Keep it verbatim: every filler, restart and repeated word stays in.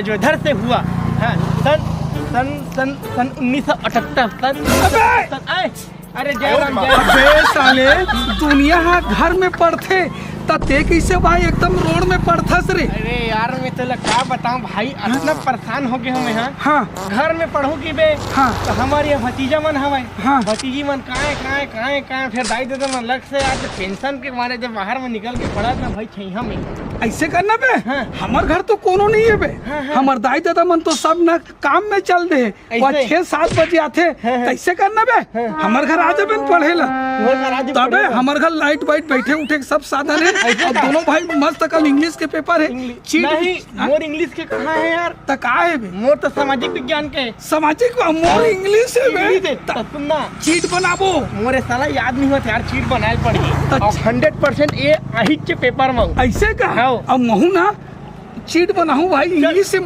जो इधर से हुआ, हाँ, सन सन सन सन उन्नीस सौ अठहत्तर, सन उन्नीस सौ अठहत्तर। आए, अरे जय राम, जय राम। अबे साले, दुनिया हा घर में पढ़थे, त ते कइसे भाई एकदम रोड में पढ़थस रे? अरे यार, मैं तोला का बताऊं भाई, अतना परेशान हो गए हूँ मैं। हाँ, हाँ। घर में पढ़हूँ कि बे? हाँ। तो हमारे यहाँ भतीजा मन हवय। हाँ। भतीजी मन काहे काहे काहे काहे, फिर दाई ददा मन लग से आज पेंशन के मारे जब बाहर में निकल के पढ़त ना भाई, छैहा में। ऐसे करना बे। हाँ। हमर घर तो कोनो नहीं है बे। हाँ, हाँ। हमर दाई ददा मन तो सब ना काम में चल दे। ऐसे? वो छह सात बजे आथे। हाँ, हाँ। कैसे करना बे? हाँ। हमर घर आ जाबे न पढ़े ला। वो घर आ जाबे तबे पढ़े ला। हमर घर लाइट वाइट बैठे उठे के सब साधन है। ऐसे और का? दोनों भाई मस्त कल इंग्लिश के पेपर है। इंग्लिश। चीट नहीं, हाँ? मोर इंग्लिश के कहाँ है यार? त का है बे? मोर तो सामाजिक विज्ञान के है। सामाजिक वा-, मोर इंग्लिश है बे। इंग्लिश है, त त सुन ना। चीट बनाबो। मोरे साला याद नहीं होता यार, चीट बनाए पड़ी। त और हंड्रेड परसेंट ए आहिच के पेपर में। ऐसे का? हाँ। अब महू ना चीट बनाहूँ भाई, चल। इंग्लिश से